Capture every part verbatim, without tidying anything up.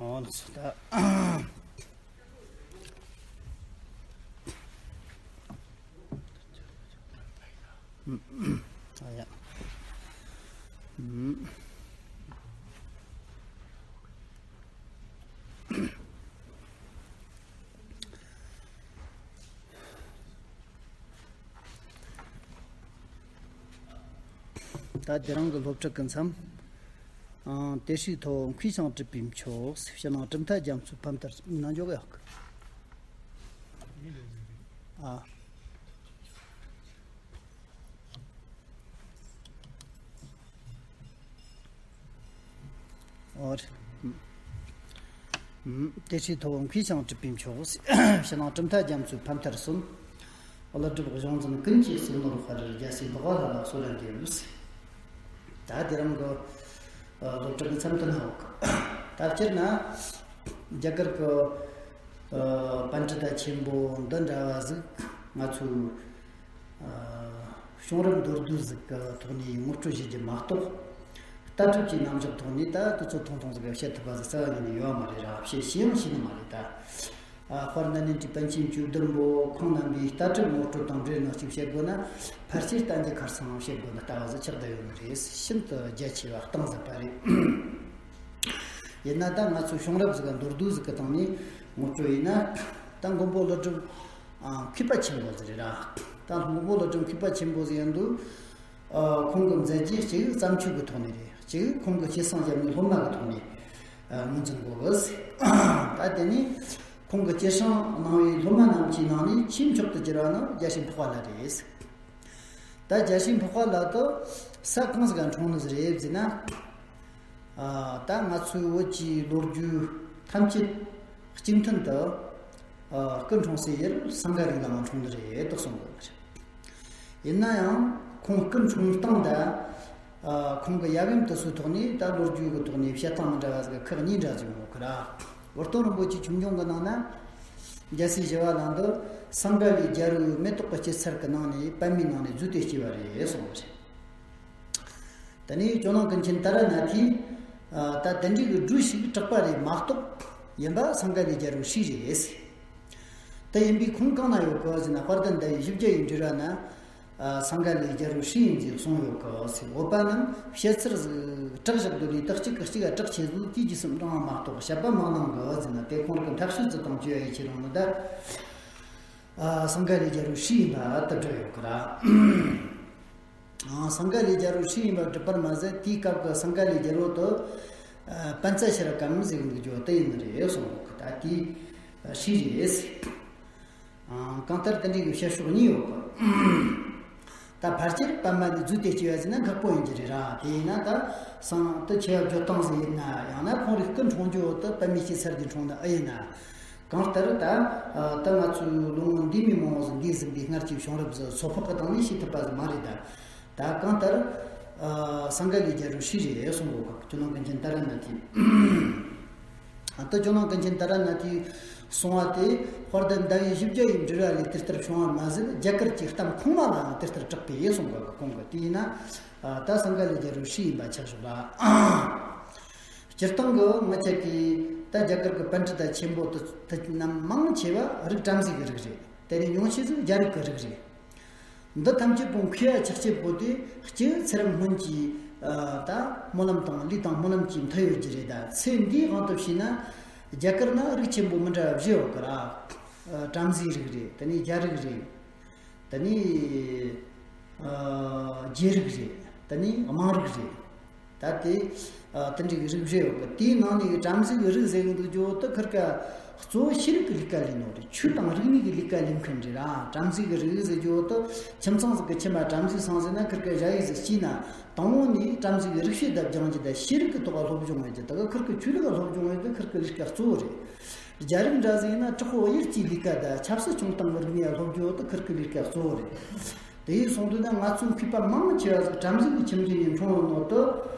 ཨོ་ལགས་སོ། ད། ཨ་ཡ། ད་དེ་རིང་གི་སློབ་ཁྲིད་ཀྱི་མཚམས། ཨང་། དེ་ཧྲིལ་ཐོ་མཁས་ཤིང་གྲུབ་པའི་མཆོག་ཕྱི་ནང་གྲུབ་མཐའ་རྒྱ་མཚོའི་ཕ་མཐར་སོན། ནང་འཇོག་གི་ཡག་གི། ཨ། ཨོ་རེད། ཨུམ། དེ་ཧྲིལ་ཐོ་མཁས་ཤིང་གྲུབ་པའི་མཆོག་ཕྱི་ནང་གྲུབ་མཐའ་རྒྱ་མཚོའི་ཕ་མཐར་སོན། བློ་གྲོས་གཞུང་འཛིན་ཀུན་གྱི་གསོལ་ནོར་དཔལ། རྒྱལ་སྲས་འཕགས་པ་ལྷ་ལ་གསོལ་ར་འདེབས། ད་དེ་རིང་གི་སློབ་ཁྲིད་ཀྱི་མཚམས་དེ་ན་ཡོད་གི། ད་སྤྱིར་ན་རྒྱ་གར་གྱི་པཎྜི་ཏ་ཆེན་པོ་འདི་འདྲ་བ་ཟིག་ང་ཚོའི་བྱུང་རབས་མདོར་བསྡུས་ཟིག་གི་ཐོག་ནས་ངོ་སྤྲོད་བྱེད་རྒྱུ་མ་གཏོགས། ལྟ་གྲུབ་ཀྱི་རྣམ་གཞག་ཐོག་ནས་ད་དུས་ཚོད་ཐུང་ཐུང་ཟིག་གི་བཤད་ཐུབ་པ་ཟིག་རྩ་བ་ཉིད་ནས་ཡོད་མ་རེད་ར། བཤད་ཤེས་ཡང་ཤེས་ནི་མ་རེད་ད། ཨ། དཔལ་ལྡན་འབྲས་དུས་པཎ་ཆེན་བཅུ་བདུན་པོ་ཁོང་རྣམ་པའི་ལྟ་གྲུབ་ངོ་སྤྲོད་དང་འབྲེལ་ནས་ཅིག་བཤད་དགོས་ན། ཕལ་ཆེར་ད་འདི་ཁར་སང་བཤད་དགོས་ན་ལྟ་བ་ཟིག་ཆགས་བསྡད་ཡོད་ནི་རེད། ཤིན་ཏུ་རྒྱ་ཆེ་བ་གཏིང་ཟབ་པ་རེད། ཡིན་ན་ད་ང་ཚོའི་བྱུང་རབས་ཟིག་ག་མདོར་བསྡུས་ཟིག་གི་སྟེང་ནས་ངོ་སྤྲོད་ཡིན་ན། ད་མགོན་པོ་ཀླུ་སྒྲུབ་མཁས་པ་ཆེན་པོ་ཟིག་རེད་ར། ད་མགོན་པོ་ཀླུ་སྒྲུབ་མཁས་པ་ཆེན་པོ་ཟིག་ཡིན་དུས། ཨ། ཁོང་གི་མཛད་རྗེས་གཅིག་བརྩམས་ཆོས་ཀྱི་ཐོག་ནས་རེད། གཅིག་ཁོང་གི་སྐྱེས་སྲིང་བརྒྱབ་ནས་སློབ་མ་གི་ཐོག་ནས་ངོས་འཛིན་དགོས་གི། ད་དེ་ནས་ཁོང་གི་སྐྱེས་སྲིང་གནང་བའི་སློབ་མ་རྣམས་ཀྱི་ནང་ནས་ཆེས་མཆོག་ཏུ་གྱུར་བ་ནི་རྒྱལ་སྲས་འཕགས་པ་ལྷ་རེད། ད་རྒྱལ་སྲས་འཕགས་པ་ལྷ་དེ་ས་གང་ཟིག་ག་འཁྲུངས་ནི་ཟིག་རེད་ཟེར་ན། ཨ། ད་ང་ཚོའི་བོད་ཀྱི་ལོ་རྒྱུས་ཐམས་ཅད་གཅིག་མཐུན་དུ། ཨ། སྐུ་འཁྲུངས་སའི་ཡུལ་སིངྒ་ལའི་ལ་འཁྲུངས་ནི་རེད་དུ་གསུངས་ཡོད་པ་རེད། ཡིན་ན་ཡང་ཁོང་སྐུ་འཁྲུངས་སྟངས་དང་། ཨ། ཁོང་གི་ཡབ་ཡུམ་དེ་ཚོའི་ཐོག་ནས་ད་ལོ་རྒྱུས་ཀྱི་ཐོག་ནས་བཤད་སྟངས་མི་འདྲ་བ་ཟིག་ཁག་གཉིས་འདྲ་ཟིག་ཡོང་གི་ར། བར་སྟོང་རིན་པོ་ཆེའི་ཆོས་འབྱུང་གི་ནང་ན། རྒྱལ་སྲས་ཞི་བ་ལྷ་འདི་སིངྒ་ལའི་རྒྱལ་པོའི་མེ་ཏོག་གི་སྐྱེད་ཚལ་གྱི་ནང་ནས་པདྨའི་ནང་ནས་རྫུས་ཏེ་སྐྱེས་པ་རེད་གསུངས་པ་རེད། དེ་ནས་ཇོ་ནང་ཀུན་མཁྱེན་ཏཱ་ར་ནཱ་ཐས། ཨ། ད་དེ་འདྲའི་གི་སྒྲུང་ཞིག་གྲགས་པ་རེད་མ་གཏོགས། ཡིན་པ་སིངྒ་ལའི་རྒྱལ་པོའི་སྲས་རེད་ཟེར། དེ་ཡིན་པས་ཁོང་གང་ན་ཡོད་གི་ཟེར་ན། དཔལ་ལྡན་ཟླ་བའི་བཞི་བརྒྱ་ཡི་འགྲེལ་བ་ན། ཨ། སིངྒ་ལའི་རྒྱལ་པོའི་སྲས་ཡིན་ཟེར་གསུངས་ཡོད་གི་ཟེར། བོད་པ་རྣམས་བཤད་ཚུལ་ཟིག་གྲགས་བཞག་དུས་ནས་ད་གཅིག་གིས་གཅིག་ག་གྲགས་ཆེ་ཟིག་དུས་རྒྱུན་སུ་འབྲང་བ་མ་གཏོགས་བཤད་པ་མང་ནང་གི་ཟེར་ན། དེ་ཁོང་རང་གི་འཐབ་རྩོད་ཙི་དང་བཅོས་ཡ་ཡི་ཆེད་རང་ནི་ད། ཨ། སིངྒ་ལའི་རྒྱལ་པོའི་སྲས་ཡིན་པ་ད་བསྒྲུབས་ཡོད་གི་ར། ཨ། སིངྒ་ལའི་རྒྱལ་པོའི་སྲས་ཡིན་པ་བསྒྲུབས་པར་མ་ཟད། དེའི་སྐབས་ཀྱི་སིངྒ་ལའི་རྒྱལ་པོ་དེ། ཨ། པཉྩ་ཤི་ར་ཀམ་ཟེར་གི་འདུག་རྒྱུ་དེ་ཡིན་ནི་རེད་གསུངས་གི། ད་དེའི་སྲས་རེད་ཟེར། ཨ། གང་ལྟར་དེ་འདྲའི་གི་བཤད་ཕྱོགས་གཉིས་ཡོད་གི། ད་ཕལ་ཆེར་པདྨ་ནས་རྫུས་ཏེ་སྐྱེས་པ་ཟེར་ན་ཁག་པོ་ཡིན་གྱི་རེད་ར། དེ་ཡིན་ན་ད་སང་དུ་ཆེ་བ་བརྗོད་སྟངས་ཟིག་ཡིན་ན། ཡང་ན་ཁོང་རང་སྐུ་འཁྲུངས་རྒྱུ་དེ་པདྨའི་སྐྱེད་ཚལ་དེ་འཁྲུངས་ནི་ཨེ་ཡིན་ན། གང་ལྟར་ད། ཨ། ད་ང་ཚོའི་ལོ་ངོ་འདས་མའི་མང་བོ་ཟིག་འདས་ཟིན་པའི་སྔར་གྱི་བྱུང་རབས་ཟིག་སོ་ཕག་གི་སྟེང་ནས་ཤེས་ཐུབ་པ་ཟིག་མ་རེད་ད། ད་གང་ལྟར། ཨ། སིངྒ་ལའི་རྒྱལ་པོའི་སྲས་རེད་གསུངས་གོ་གི། ཇོ་ནང་ཀུན་མཁྱེན་ཏཱ་ར་ནཱ་ཐས། ཨ། ད་ཇོ་ནང་ཀུན་མཁྱེན་ཏཱ་ར་ནཱ་ཐས་གསུངས་པ་དེ། དཔལ་ལྡན་ཟླ་བའི་བཞི་བརྒྱ་ཡི་འགྲེལ་བ་ལས་དེ་ལྟར་བྱུང་བ་མ་ཟད། རྒྱ་གར་གྱི་གཏམ་ཁུངས་མ་ལའང་དེ་ལྟར་གྲགས་པས་གསུངས་གོ་གི། ཁོང་གིས་དེ་ཡིན་ན། ཨ། ད་སིངྒ་ལའི་རྒྱལ་པོའི་སྲས་ཡིན་པ་ཆགས་བཞག་ལ། སྤྱིར་བཏང་གི་ང་ཆ་གིས་ད་རྒྱ་གར་གྱི་པཎྜི་ཏ་ཆེན་པོ་དེ་དེ་རྣམས་མང་ཆེ་བ་རིགས་བྲམ་ཟེ་གི་རིགས་རེད། དེ་ནས་ཉུང་ཤས་ཟིག་རྒྱ་རིགས་ཀྱི་རིགས་རེད། འདི་ཐམས་ཅད་པོ་མཁས་པ་ཆགས་ཆེ་པོ་དེ་གཅིག་ཚེ་རབས་སྔོན་གྱི། ཨ། ད་སྨོན་ལམ་དང་ལུས་དང་སྨོན་ལམ་གྱིས་མཐུ་ཡོད་རྒྱུ་རེད། ད་ཚེ་འདིའི་དབང་དུ་བྱས་ན། རྒྱ་གར་ན་རིགས་ཆེན་པོ་མི་འདྲ་བ་བཞི་ཡོད་གི་ར། ཨ། བྲམ་ཟེའི་རིགས་རེད། དེ་ནས་རྒྱ་རིགས་རེད། དེ་ནས། ཨ། རྗེ་རིགས་རེད། དེ་ནས་དམངས་རིགས་རེད། ད་དེ། ཨ། དེ་འདྲའི་རིགས་བཞི་ཡོད་གི། དེའི་ནང་ནས་བྲམ་ཟེ་གི་རིགས་ཟེར་གི་འདུག་རྒྱུ་དེ་ཁིར་ཀ་གཙོ་བོ་ཤེས་རིག་གི་ལས་ཀ་ལས་ནོ་རེད། ཆོས་དང་རིག་གནས་ཀྱི་ལས་ཀ་ལས་མཁན་རེད་ར། བྲམ་ཟེ་གི་རིགས་ཟེར་རྒྱུ་དེ་ཁྱིམ་ཚང་ཟིག་གི་ཁྱིམ་མ་བྲམ་ཟེ་སོང་ཟེར་ན། ཁིར་ཀ་ཞ་ཡི་ཟིག་སྐྱེས་ན་དང་པོ་ནས་བྲམ་ཟེ་གི་རིག་བྱེད་དང་སྦྱང་རྒྱུ་དང་ཤེས་རིག་གི་ཐོག་ལ་སློབ་སྦྱོང་ཡོད་རྒྱུ། ད་གི་ཁིར་ཀ་ཆོས་ལུགས་ལ་སློབ་སྦྱོང་ཡོད་རྒྱུ། ཁིར་ཀ་ལས་ཀ་གཙོ་བོ་རེད། རྒྱ་རིགས་འདྲ་ཟིག་ཡིན་ན་དྲག་པོ་གཡེར་གྱི་ལས་ཀ་དང་ཆབ་སྲིད་སྐྱོང་སྟངས་ཀྱི་རིག་གནས་སློབ་རྒྱུ་དེ་ཁིར་ཀའི་ལས་ཀ་གཙོ་བོ་རེད། དེ་ཡིན་སོང་དུས་ན་ང་ཚོའི་མཁས་པ་མང་ཆེ་བ་ཟིག་བྲམ་ཟེ་གི་ཁྱིམ་རྒྱུད་ནས་འཁྲུངས་ཡོད་ནོ་དེ།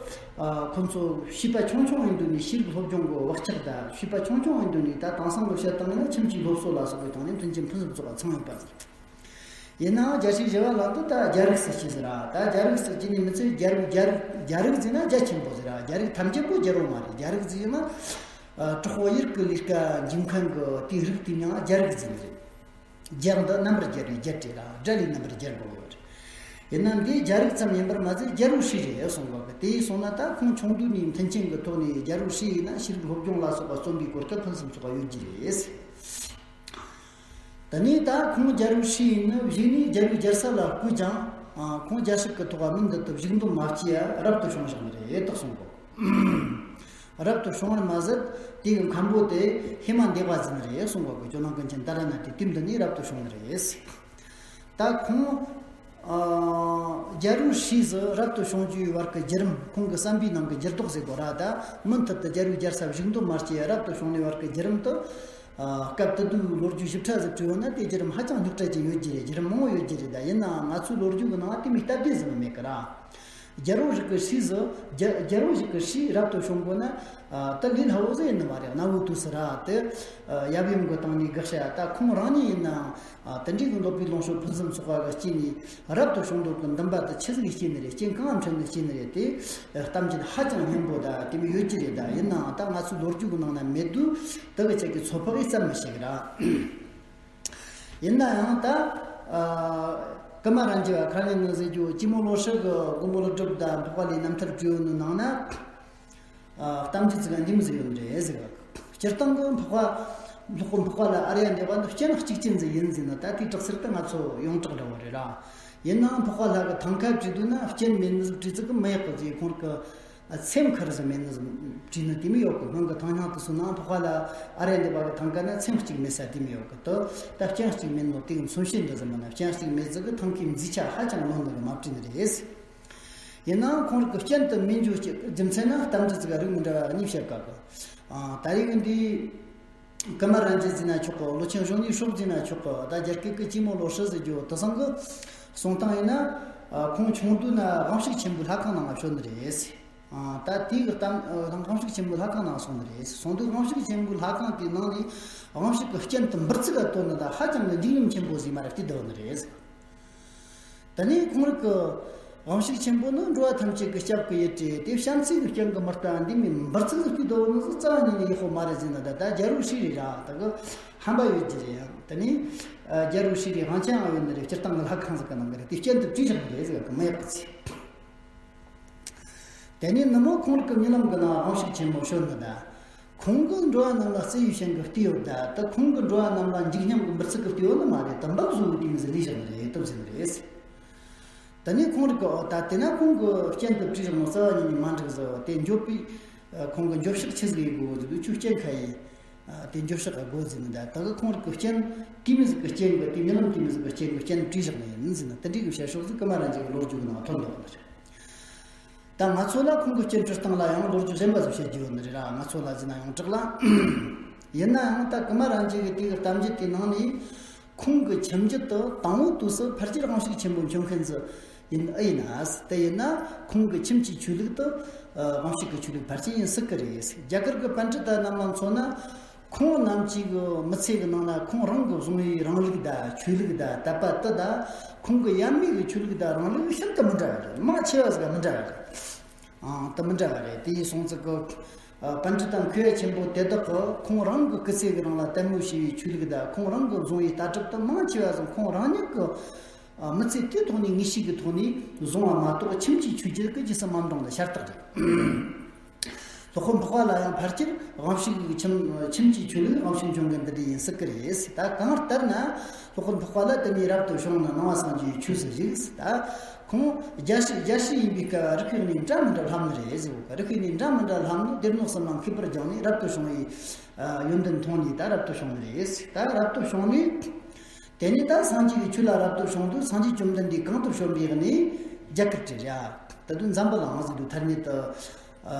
ཨ། ཁོ་ཚོ་བྱིས་པ་ཆུང་ཆུང་ཡིན་དུས་ནས་ཤེས་རིག་སློབ་སྦྱོང་གི་བག་ཆགས་དང་། བྱིས་པ་ཆུང་ཆུང་ཡིན་དུས་ནས། ད་དེང་སང་གི་བཤད་སྟངས་ཡིན་ན་ཁྱིམ་གྱི་སློབ་གསོ་ལ་སོགས་པའི་སྟེང་ནས་མཐུན་རྐྱེན་ཕུན་སུམ་ཚོགས་པ་ཚང་ཡོད་པ་ཟིག། ཡིན་ནའང་རྒྱལ་སྲས་ཞི་བ་ལྷ་དེ་ད་རྒྱ་རིགས་སུ་སྐྱེས་ཟེར་ར། ད་རྒྱ་རིགས་སུ་སྐྱེས་ནས་མི་ཚད་རྒྱ་རིགས། རྒྱ་རིགས། རྒྱ་རིགས་ཟེར་ན་རྒྱ་ཆེན་པོ་ཟེར་ར། རྒྱ་རིགས་ཐམས་ཅད་པོ་རྒྱལ་པོ་མ་རེད། རྒྱ་རིགས་ཟེར་ན། ཨ། དྲག་པོ་ཡུལ་གྱི་ལས་ཀ་འཇིམ་མཁན་གྱི་དེའི་རིགས་དེའི་མིང་ལ་རྒྱལ་རིགས་ཟེར་ནི་རེད། རྒྱལ་འདི་རྣམ་པར་རྒྱལ་བའི་རྒྱལ་བྲིས་ལ་སྒྲ་ལས་རྣམ་པར་རྒྱལ་དགོས་ཡོད་རེད། ཡིན་ན་འདི་རྒྱལ་རིགས་ཙམ་ཡིན་པར་མ་ཟད་རྒྱལ་པོའི་སྲས་རེད་གསུངས་པ་གི། དེ་ཡིན་སོང་ན་ད་ཁོང་ཆུང་དུས་ནས་མཐུན་རྐྱེན་གྱི་ཐོག་ནས་རྒྱལ་པོའི་སྲས་ཡིན་ན་ཤེས་རིག་སློབ་སྦྱོང་ལ་སོགས་པ་རྩོམ་པའི་གོ་སྐབས་ཕུན་སུམ་ཚོགས་པ་ཡོད་རྒྱུ་རེད། དེ་ནས་ད་ཁོང་རྒྱལ་པོའི་སྲས་ཡིན་ནི་གཞུག་ནས་རྒྱལ་པོའི་རྒྱལ་ས་ལ་བསྐོས་ཀྱང་། ཨ། ཁོང་རྒྱལ་སྲིད་ཀྱི་ཐོག་མུ་མཐུད་དུ་བཞུགས་འདོད་མ་སྐྱེས་པར་རབ་ཏུ་བྱུང་བཞག་ནི་རེད་དག་གསུངས་གོ། རབ་ཏུ་བྱུང་བར་མ་ཟད་དེ་གི་མཁན་པོ་དེ་ཧེ་མ་འདེགས་པ་ཟིན་ནི་རེད་གསུངས་གོ་གི། ཇོ་ནང་ཀུན་མཁྱེན་ཏཱ་ར་ནཱ་ཐའི་དུས་འདི་ནས་རབ་ཏུ་བྱུང་ནི་རེད། ད་ཁོང་། ཨ། རྒྱལ་པོའི་སྲས་སུ་རབ་ཏུ་བྱུང་རྒྱུའི་བར་གྱི་བརྒྱུད་རིམ། ཁོང་གི་བསམ་པའི་ནང་གི་འགྱུར་ལྡོག་ཟེར་དགོས་ར། ད་མུ་མཐུད་དུ་རྒྱལ་པོའི་རྒྱལ་སར་བཞུགས་འདོད་མ་སྐྱེས་རབ་ཏུ་བྱུང་ནས་བར་གྱི་བརྒྱུད་རིམ་དུ། ཨ། སྐབས་དེ་དུས་ལོ་རྒྱུས་ཞིབ་ཕྲ་ཟིག་བྲིས་ཡོད་ན་དེ་བརྒྱུད་རིམ་ཧ་ཅང་རྙོག་དྲ་ཅན་ཡོད་རྒྱུ་རེད། བརྒྱུད་རིམ་མང་བོ་ཡོད་རྒྱུ་རེད། ད་ཡིན་ནའང་ང་ཚོའི་ལོ་རྒྱུས་ཀྱི་ནང་དེ་མོའི་སྟབས་བདེ་ཟིག་མེད་གི་ར། རྒྱལ་པོ་ཞིག་གི་སྲས་སུ། རྒྱལ་རྒྱལ་པོ་ཞིག་གི་སྲས་རབ་ཏུ་བྱུང་དགོས་ན། ཨ། ད་ལས་སླ་བོ་ཟིག་ཡིན་ནི་མ་རེད། གནའ་བོའི་དུས་སུ་ར་དེ། ཨ། ཡབ་ཡུམ་གྱི་སྟེང་ནས་དགག་བྱ། ད་ཁོང་རང་ཉིད་ཡིན་ནའང་། ཨ། དེ་འདྲའི་གི་འདོད་པའི་ལོངས་སྤྱོད་ཕུན་སུམ་ཚོགས་པ་གི་རྐྱེན་ནས་རབ་ཏུ་བྱུང་འདོད་ཀྱི་འདུན་པ་དེ་ཆི་ཟིག་གིས་སྐྱེས་ནི་རེད། རྐྱེན་གང་འཕྲད་ནས་སྐྱེས་ནི་རེད། དེ་གཏམ་རྒྱུད་ཧ་ཅང་སྙན་པོ་ད་དེ་མོ་ཡོད་རྒྱུ་རེད། ད་ཡིན་ནའང་ད་ང་ཚོའི་ལོ་རྒྱུས་ཀྱི་ནང་ན་མེད་དུས་དེ་གི་ཆེད་ཀྱི་ཚོད་དཔག་གིས་ཙམ་མི་ཤེས་གི་ར། ཡིན་ན་ཡང་ད། ཨ། ཀུ་མ་རན་ཇི་བ་ཁ་ཉིན་ནི་ཟེར་རྒྱུ་སྐྱི་མོ་ལོ་ཧྲི་གི་མགོན་པོ་ཀླུ་སྒྲུབ་དང་འཕགས་པ་ལྷའི་རྣམ་ཐར་བྲིས་ཡོད་ནི་ནང་ན། ཨ། གཏམ་རྒྱུད་ཟིག་ག་འདི་མོ་ཟིག་ཡོད་ནི་རེད་ཟེར་གི། སྤྱིར་བཏང་གི་འཕགས་པ། སློབ་དཔོན་འཕགས་པ་ལྷ་ཨཱརྱ་དེ་བ་འདི་སྤྱན་གཅིག་ཅན་ཟིག་ཡིན་ཟེར་ན་ད་དེའི་དྲག་ཟེར་དེ་ང་ཚོ་ཡོངས་གྲགས་འདྲ་བོ་རེད་ར། ཡིན་ནའང་འཕགས་པ་ལྷ་གི་ཐང་ཀ་བྲིས་དུས་ན་སྤྱན་མེད་ནི་ཟིག་བྲིས་ཚིག་གི་མི་ཡག་གི་ཟེར། ཁོང་གི། ཨ། ཚེམས་ཁར་ཟིག་མེད་ནི་ཟིག་བྲིས་ནི་དེ་མོ་ཡོད་གི། སྔོན་གི་ཐང་སྙིང་དུ་སོང་ན་འཕགས་པ་ལྷ་ཨཱརྱ་དེ་བ་གི་ཐང་ཀ་ན་ཚེམས་གཅིག་མེད་ས་དེ་མོ་ཡོད་གི། དེ་ད་སྤྱན་གཅིག་མེད་ནོ་དེ་གི་མཚོན་བྱེད་འདི་ཟིག་མིན་ན། སྤྱན་གཅིག་མེད་ཟིག་གི་ཐང་ཀའི་མཛེས་ཆ་ཧ་ཅང་ལོན་ནི་གི་མ་བྲིས་ནི་རེད། ཡིན་ནའང་ཁོང་རང་གི་སྤྱན་དེ་མེད་འགྱོ་རྒྱུ་རྒྱུ་མཚན་ནི་གཏམ་རྒྱུད་ཟིག་ག་རིགས་མི་འདྲ་བ་གཉིས་བཤད་ག་གི། ཨ། ད་རེས་ཀྱི་འདི། ཀུ་མ་རན་ཇི་ཟེར་ན་ཆོག་གི། ལོ་ཆེན་གཞོན་ནུའི་སྲོག་ཟེར་ན་ཆོག་གི། ད་རྒྱ་སྐད་ཀྱི་སྐྱི་མོ་ལོ་ཧྲི་ཟེར་རྒྱུ་དེ་ཚང་གི་གསུང་སྟངས་ཡིན་ན། ཨ། ཁོང་ཆུང་དུས་ན་དབང་ཕྱུག་ཆེན་པོའི་ལྷ་ཁང་ནང་ལ་བྱོན་ནི་རེད། ཨ། ད་དེའི་གཏམ། ཨ། དབང་ཕྱུག་ཆེན་པོའི་ལྷ་ཁང་ནང་སོང་ནི་རེད། སོང་དུས་དབང་ཕྱུག་ཆེན་པོའི་ལྷ་ཁང་དེའི་ནང་ནས་དབང་ཕྱུག་གི་སྤྱན་དེ་འབུར་ཚིག་ག་གཏོར་ནི་ད་ཧ་ཅང་གི་འཇིགས་ཉམས་ཆེན་པོ་ཟིག་མ་ར་བལྟས་བསྡད་ནི་རེད། དེ་ནས་ཁོང་རང་གི། དབང་ཕྱུག་ཆེན་པོ་ནི་འགྲོ་བ་ཐམས་ཅད་ཀྱི་སྐྱབས་ཀྱི་ཡུལ་ཏེ། དེ་བྱམས་བརྩེ་གི་སྤྱན་གྱིས་མི་ལྟ་འདི་མོའི་འབུར་ཚིག་ཟིག་བལྟས་བསྡད་ནི་ཟིག་རྩ་བ་ཉིད་ནས་ཡག་པོ་མ་རེད་ཟེར་ན། ད་ད་རྒྱལ་པོའི་སྲས་རེད་ར། ད་གི་ཧམ་པ་ཡོད་རྒྱུ་རེད། ཡང་དེ་ནས། ཨ། རྒྱལ་པོའི་སྲས་རེད། དབང་ཆེན་ཡང་ཡོད་ནི་རེད། སྤྱིར་བཏང་གི་ལྷ་ཁང་ཟིག་གི་ནང་གི་རེད། དེ་སྤྱན་དེ་བྲིས་བཞག་ནི་རེད་ཟེར་གི། མི་ཡག་གི་ཚེ། དེ་ནས་ནུབ་མོ་ཁོང་རང་གི་རྨི་ལམ་གྱི་ནང་དབང་ཕྱུག་ཆེན་པོ་བྱོན་ནི་ད། ཁོང་གིས་འགྲོ་བ་རྣམས་ལ་བརྩེ་བའི་སྤྱན་གྱིས་བལྟས་ཡོད་ད། ད་ཁོང་གིས་འགྲོ་བ་རྣམས་ལ་འཇིགས་སྙམ་གྱི་འབུར་ཚིག་གིས་བལྟས་ཡོད་ནི་མ་རེད། ད་འབག་བཟོ་བའི་དུས་མི་ཟིག་ལས་བཞག་ནི་རེད། སྟབས་ཟིན་ནི་རེད། དེ་ནས་ཁོང་རང་གིས། ཨོ། ད་དེ་ན་ཁོང་གི་སྤྱན་དེ་བྲིས་བཞག་ནོ་རྩ་བ་ཉིད་ནས་མ་འགྲིག་ཟེར་བ་དེ། འགྱོད་པའི། ཨ། ཁོང་གི་འགྱོད་བཤགས་ཆི་ཟིག་ཡེད་དགོས་ཟེར་དུས། ཁྱོད་སྤྱན་ཁ་ཡིན། ཨ། དེ་འགྱོད་བཤགས་དགོས་ཟེར་ནི་ད། ད་གི་ཁོང་རང་གི་སྤྱན་དེ་མོ་ཟིག་གི་སྤྱན་གྱིས། དེ་རྨི་ལམ་དེ་མོ་ཟིག་གི་སྤྱན་གྱིས་སྤྱན་བྲིས་བཞག་ནི་ཡིན་ཟེར་ན། དེ་འདྲའི་གི་བཤད་ཕྱོགས་ཟིག་ཀུ་མ་རན་ཇི་གི་ལོ་རྒྱུས་ཀྱི་ནང་ཐོན་འདུག་ནི་རེད། ད་ང་ཚོ་ལ་ཁོང་གི་སྤྱན་བྲིས་སྟངས་ལ་ཡང་ལོ་རྒྱུས་གཞན་པ་ཟིག་བཤད་རྒྱུ་ཡོད་ནི་རེད་ར། ང་ཚོ་ལ་ཟེར་ན་ཡོངས་གྲགས་ལ། ཡིན་ན་ཡང་ད་ཀུ་མ་རན་ཇི་གི་དེ་གི་གཏམ་རྒྱུད་དེའི་ནང་ནས། ཁོང་གི་ཁྱིམ་རྒྱུད་དུ་དང་པོའི་དུས་སུ་ཕལ་ཆེར་དབང་ཕྱུག་ཆེན་པོ་འབྱོན་མཁན་ཟིག་ཡིན་ཨེ་ཡིན་ན། དེ་ཡིན་ན་ཁོང་གི་ཁྱིམ་གྱི་ཆོས་ལུགས་དེ། ཨ། དབང་ཕྱུག་གི་ཆོས་ལུགས་ཕལ་ཆེར་ཡིན་སྲིད་ཀི་རེད། རྒྱ་གར་གྱི་པཎྜི་ཏ་རྣམས་ལ་མཚོན་ན། ཁོང་རྣམས་ཀྱི་གི་མི་ཚེ་གི་ནང་ན་ཁོང་རང་གིས་བཟུང་བའི་རིང་ལུགས་དང་ཆོས་ལུགས་དང་དད་པ་དེ་དང་། ཁོང་གི་ཡབ་མེས་ཀྱི་ཆོས་ལུགས་དང་རིང་ལུགས་ཤིན་ཏུ་མི་འདྲ་བ་རེད། མང་ཆེ་བ་ཟིག་མི་འདྲ་བ་རེད། ཨང་། དེ་མི་འདྲ་བ་རེད། དེ་ཡིན་སོང་ཙི་གི། ཨ། པཎྜི་ཏ་མཁས་པ་ཆེན་པོ་དེ་དག་གིས་ཁོང་རང་གི་སྐུ་ཚེ་གི་རིང་ལ་ལྟད་མོ་བྱས་པའི་ཆོས་ལུགས་དང་། ཁོང་རང་གིས་བཟུང་བའི་ལྟ་གྲུབ་དེ་མང་ཆེ་བ་ཟིག་ཁོང་རང་ཉིད་ཀྱི། ཨ། མི་ཚེ་དེའི་ཐོག་ནས་ངེས་ཤེས་ཀྱི་ཐོག་ནས་བཟུང་བ་མ་གཏོགས། ཁྱིམ་གྱི་ཆོས་བརྒྱུད་ཀྱི་རྗེས་སུ་མ་འབྲངས་ནི་ཤ་སྟག་རེད། སློབ་དཔོན་འཕགས་པ་ལྷ་ཡང་ཕལ་ཆེར་དབང་ཕྱུག་གི་ཁྱིམ། ཁྱིམ་གྱི་ཆོས་ལུགས་དབང་ཕྱུག་འབྱོན་མཁན་འདི་འདྲ་ཡིན་སྲིད་ཀི་རེད། ད་གང་ལྟར་ན་སློབ་དཔོན་འཕགས་པ་ལྷ་དེ་ནས་རབ་ཏུ་བྱུང་ནས་སྣང་བ་སངས་རྒྱས་ཆོས་སུ་བཞུགས། ད་ཁོང་རྒྱལ་སྲས། རྒྱལ་སྲས་ཡིན་པའི་སྐབས་རིགས་ཤིག་ནས་འདྲ་མི་འདྲ་ལྷམ་ནི་རེད་ཟེར་བ་གི། རིགས་ཤིག་ནས་འདྲ་མི་འདྲ་ལྷམ་ནི་སྡེ་སྣོད་གསུམ་ལ་མཁས་པར་སྦྱངས་ནས་རབ་ཏུ་བྱུང་བའི། ཨ། ཡོན་ཏན་མཐོང་ནས་ད་རབ་ཏུ་བྱུང་ནི་རེད། ད་རབ་ཏུ་བྱུང་ནས། དེ་ནས་ད་སངས་རྒྱས་ཀྱི་ཆོས་ལ་རབ་ཏུ་བྱུང་དུས། སངས་རྒྱས་བཅོམ་ལྡན་འདས་གང་དུ་བྱོན་པའི་གནས། རྒྱ་གར་བྲིས་ར། ད་དུང་འཛམ་བུ་གླིང་ཟེར་དུས་ཐ་སྙད་དུ། ཨ།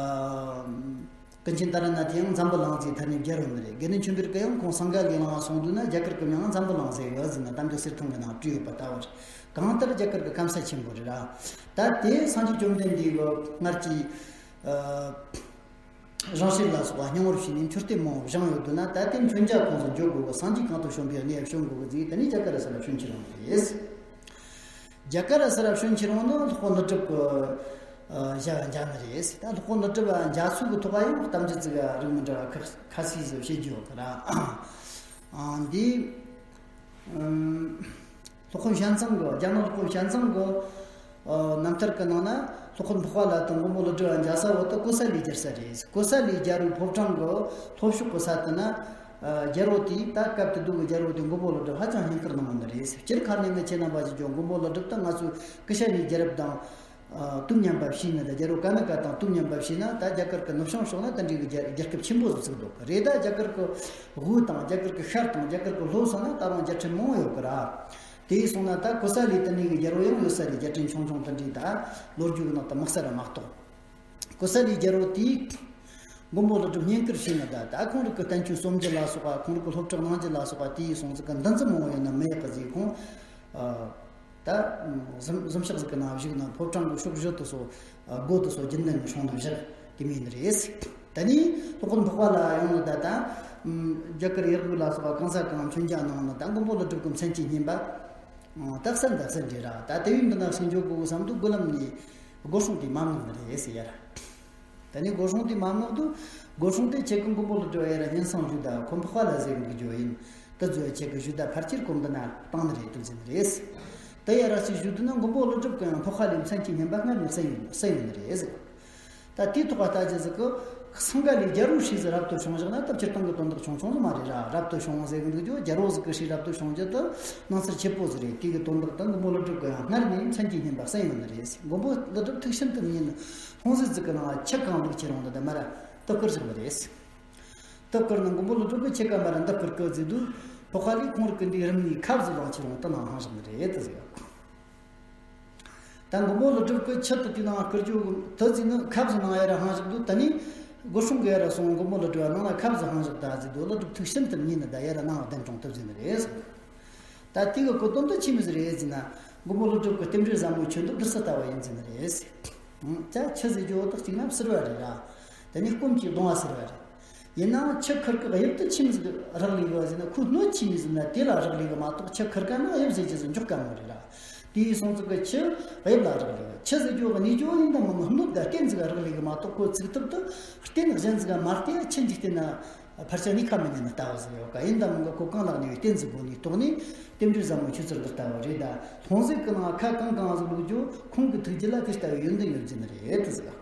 ཀུན་མཁྱེན་ཏཱ་ར་ནཱ་ཐས་ཡང་འཛམ་བུ་གླིང་ཟེར་ཐ་སྙད་སྦྱར་ཡོད་ནི་རེད། དགེ་འདུན་ཆོས་འཕེལ་གྱིས་ཡང་ཁོང་སིང་ག་ལའི་གླིང་ལ་སོང་དུས་ན་རྒྱ་གར་གྱི་མིང་འཛམ་བུ་གླིང་ཟེར་ཡོད་ཟེར་ན། གཏམ་རྒྱུད་གསེར་ཐང་གི་ནང་བྲིས་ཡོད་པ་ལྟ་བུར། གང་ལྟར་རྒྱ་གར་གྱི་སྐམ་ས་ཆེན་པོ་རེད་ར། ད་དེ་སངས་རྒྱས་བཅོམ་ལྡན་འདས་ཀྱི་སྔར་གྱི། ཨ། རང་གཤེགས་ལ་སོགས་པ་སྙིང་པོར་ཕྱིན་ནས་མཆོད་རྟེན་མང་པོ་བཞེངས་ཡོད་དུས་ན། ད་དེ་མཆོད་མཇལ་ཁོངས་སུ་འཇོག་དགོས་གི། སངས་རྒྱས་གང་དུ་བྱོན་པའི་གནས་བྱོན་དགོས་གི་ཟེར། དེ་ནས་རྒྱ་གར་ར་ས་ར་བྱོན་ཁྱེར་ཡོང་གི་རེད། རྒྱ་གར་ར་ས་ར་བྱོན་ཁྱེར་ཡོང་ནི་སློབ་དཔོན་ཀླུ་སྒྲུབ་ཀྱི། བྱ་བ་མཇལ་ནི་རེད། ད་སློབ་དཔོན་ཀླུ་སྒྲུབ་མཇལ་ཚུལ་གྱི་ཐོག་ལ་ཡང་གཏམ་རྒྱུད་ཅིག་རིགས་མི་འདྲ་བ་ཁ་ཁ་ཤས་ཤིག་བཤད་རྒྱུ་ཡོད་གི་ར། འདི། སློབ་དཔོན་ཞན་ཙང་གི། རྒྱ་ནག་སློབ་དཔོན་ཞན་ཙང་གི་རྣམ་ཐར་གྱི་ནང་ན། སློབ་དཔོན་འཕགས་པ་ལ་དང་མགོན་པོ་ཀླུ་སྒྲུབ་མཇལ་ས་བོ་དེ་ཀོ་ས་ལིའི་རྒྱལ་ས་རེད། ཀོ་ས་ལིའི་རྒྱལ་པོའི་ཕོ་བྲང་གི་ལྷོ་ཕྱོགས་ཀྱི་ས་དེ་ན། རྒྱལ་པོ་དེས། ད་སྐབས་དེ་དུས་ཀྱི་རྒྱལ་པོ་དེས་མགོན་པོ་ཀླུ་སྒྲུབ་ཧ་ཅང་བསྙེན་བཀུར་གནང་བ་ནི་རེད། སྤྱིར་ཁ་ནས་ངས་ཁྱེད་རྣམ་པ་ཞུ་རྒྱུ། མགོན་པོ་ཀླུ་སྒྲུབ་དེ་ང་ཚོའི་ཀུ་ཤ་ནིའི་རྒྱལ་རབས་དང་དུས་མཉམ་པ་བྱས་ན། ད་རྒྱལ་པོ་ཀ་ནི་ཀ་དང་དུས་མཉམ་པ་བྱས་ན། ད་རྒྱ་གར་གྱི་ནུབ་བྱང་ཕྱོགས་ན་དེ་འདྲའི་གི་རྒྱལ་རྒྱལ་ཁབ་ཆེན་པོ་ཟིག་བཙུགས་འདུག་རེད། ད་རྒྱ་གར་གྱི་དབུས་དང་རྒྱ་གར་གྱི་ཤར་དང་རྒྱ་གར་གྱི་ལྷོ་ས་ན་ད་རུང་རྒྱལ་ཕྲན་མང་བོ་ཡོད་གི་ར། དེ་ཡིན་སོང་ན་ད་ཀོ་ས་ལི་དེ་ནས་གི་རྒྱལ་པོ་ཡང་ཡོད་ས་རེད། རྒྱལ་ཕྲན་ཆུང་ཆུང་དེ་འདྲའི། ད་ལོ་རྒྱུས་ཀྱི་ནང་དུ་དམིགས་བསལ་ར་མ་གཏོགས། ཀོ་ས་ལིའི་རྒྱལ་པོ་དེས་མགོན་པོ་ཀླུ་སྒྲུབ་བསྙེན་བཀུར་བྱས་ནི་ད། ད་ཁོང་རང་གི་བསྟན་བཅོས་རྩོམ་རྒྱུ་ལ་སོགས་པ། ཁོང་རང་གི་སློབ་ཁྲིད་གནང་རྒྱུ་ལ་སོགས་པ། དེ་ཡིན་སོང་ཟིག་གི་འདུ་འཛི་མང་བོ་ཡོད་ན་མི་ཡག་གི་ཟེར། ཁོང་ད་གཟིམ་གཟིམ་ཤག་ཟིག་གི་ནང་བཞུགས་ན། ཕོ་བྲང་གི་ཕྱོགས་བཞི་དེ་ཚོ། སྒོ་དེ་ཚོ་རྒྱུན་ལྡན་གྱི་སྲུང་ནི་བཞག་དེ་མིན་ནི་རེད། དེ་ནས་སློབ་དཔོན་འཕགས་པ་ལ་ཡོང་ནི་ད། ད་རྒྱ་གར་ཡུལ་དབུས་ལ་སོགས་པ་གང་ས་གང་མཆོད་མཇལ་གནང་ནི། ད་མགོན་པོ་ཀླུ་སྒྲུབ་ཀྱི་མཚན་གྱི་སྙན་པ་ད་གསན་ད་གསན་རེད་ར། ད་དེ་བས་འདི་ན་ཞིག་འཇོག་དགོས་བསམ་དུས། སྒོ་ལམ་ནས་སྒོ་སྲུང་དེས་མ་མངགས་ནི་རེད་ཟེར་ཡ་ར། ད་ནི་སྒོ་སྲུང་དེས་མ་མངགས་དུས། སྒོ་སྲུང་དེས་ཁྱེད་ཀྱིས་མགོན་པོ་ཀླུ་སྒྲུབ་ཡར་སྙན་སེང་ཞུས་ད། ཁོ་འཕགས་པ་ལ་ཟེར་གི་འདུག་རྒྱུ་ཡིན། དེ་ཚོ་ཁྱེད་ཀྱིས་ཞུས་ད་ཕལ་ཆེར་ཁོ་འདི་ན་བཏང་ནི་རེད་དུ་ཟེར་ནི་རེད། དེ་ཡར་ར་ཞིག་ཞུས་དུས་ན་མགོན་པོ་ཀླུ་སྒྲུབ་ཀྱིས་འཕགས་པ་ལིའི་མཚན་གྱི་སྙན་པ་སྔར་ནས་གསན་ཡོད་གསན་ཡོད་ནི་རེད་ཟེར། ད་དེའི་ཐོག་ལ་ལྟ་རྒྱུ་ཟིག་གི། སིངྒ་ལའི་རྒྱལ་པོའི་སྲས་ཟིག་རབ་ཏུ་བྱུང་བཞག་ན། ད་སྤྱིར་བཏང་གི་དོན་དག་ཆུང་ཆུང་ཟིག་མ་རེད་ར། རབ་ཏུ་བྱུང་ཟེར་གི་འདུག་རྒྱུ། རྒྱལ་པོ་ཟིག་གི་སྲས་རབ་ཏུ་བྱུང་རྒྱུ་དེ་སྣང་ཚུལ་ཆེ་པོ་ཟིག་རེད། དེ་གི་དོན་དག་དེ་མགོན་པོ་ཀླུ་སྒྲུབ་ཀྱིས་ཡང་སྔར་ནས་མཚན་གྱི་སྙན་པ་གསན་ཡོད་ནི་རེད། མགོན་པོ་ཀླུ་སྒྲུབ་ཐུགས་ཤིན་ཏུ་མཉེས་ནས། ལྷུང་བཟེད་ཟིག་གི་ནང་ལ་ཆུ་གང་བླུགས་ཁྱེར་འོང་ནི་ད་མར་ར་དུག་ཁུར་བཞག་པ་རེད། དུག་ཁུར་ནི་མགོན་པོ་ཀླུ་སྒྲུབ་ཀྱིས་ཁྱེད་ཀ་མར་ར་དུག་ཁུར་གི་ཟེར་དུས། འཕགས་པ་ལིས་ཁོང་རང་གི་འདི་རུམ་ནས་ཁབ་ཟིག་བླངས་ཁྱེར་འོང་དེ་ནང་ལྷུང་བཞག་ནི་རེད་དུ་ཟེར། ད་མགོན་པོ་ཀླུ་སྒྲུབ་ཀྱིས་ཆུ་དེ་དེ་ནང་བསྐུར་རྒྱུ་དེ་ཟེར་ནི། ཁབ་ཟིག་ནང་ཡར་ར་ལྷུང་བཞག་དུས། ད་ནི་སྒོ་སྲུང་གིས་ཡར་ར་སོང་། མགོན་པོ་ཀླུ་སྒྲུབ་ནང་ལ་ཁབ་ཟིག་ལྷུང་བཞག་ད་ཟེར་དུས། ཀླུ་སྒྲུབ་ཐུགས་ཤིན་ཏུ་མཉེས་ནས་ད་ཡར་ར་ནང་ལ་གདན་དྲངས་ཐུབ་ཟེར་ནི་རེད། ད་དེ་གི་གོ་དོན་དེ་ཆི་མོ་ཟིག་རེད་ཟེར་ན། མགོན་པོ་ཀླུ་སྒྲུབ་ཀྱིས་རྟེན་འབྲེལ་ཟབ་མོའི་ཆོས་འདི་འདིར་སུ་ལྟ་བུ་ཡིན་ཟེར་ནི་རེད། ད་ཆུ་ཟེར་རྒྱུ་དེ་གཅིག་ན་བསིལ་བ་རེད་ར། དེ་ནས་སྐོམ་གྱིས་གདུང་བ་སེལ་བ་རེད། ཡིན་ནའང་ཆུ་ཁུར་གི་དབྱིབས་དེ་ཆི་མོ་ཟིག་རག་ལས་གི་ཟེར་ན། ཁོའི་སྣོད་ཆི་མོ་ཟིག་ན་དེ་ལ་རག་ལས་གི་མ་གཏོགས། ཆུ་ཁུར་ག་ན་དབྱིབས་ཟེར་རྒྱུ་ཟིག་འཇོག་དཀའ་མོ་རེད་ར། དེ་ཡིན་སོང་ཙང་གི་ཆུ་དབྱིབས་ལ་རག་ལས་གི། ཆུ་ཟེར་རྒྱུ་གི་གནས་རྒྱུ་ཡིན་དང་མིན་གི་སྣོད་དང་རྟེན་ཟིག་རག་ལས་གི་མ་གཏོགས། ཁོ་ཚུགས་ཐུབ་དེ་རྟེན་གཞན་ཟིག་མ་རྟེན་ཡ། ཆུ་འཇིག་རྟེན་ན་ཕལ་ཆེར་གནས་ཁ་མི་ཉན་ནི་ལྟ་བུ་ཟིག་ཡོད་ཀ། ཡིན་དང་མིན་གི་ཁོ་གང་ལ་གནས་པའི་རྟེན་ཟིག་དགོས་ནི་དོགས་ནས། རྟེན་འབྲེལ་ཟབ་མོའི་ཆོས་ཚུལ་འདི་ལྟ་བུ་རེད། ད་ལྷུང་བཟེད་གི་ནང་ཁ་གང་གང་ཟིག་བླུགས་རྒྱུ། ཁོང་གི་ཐུགས་རྒྱུད་ལ་དེ་ལྟ་བུའི་ཡོན་ཏན་ཡོད་ཟེར་ནི་རེད་དུ་ཟེར།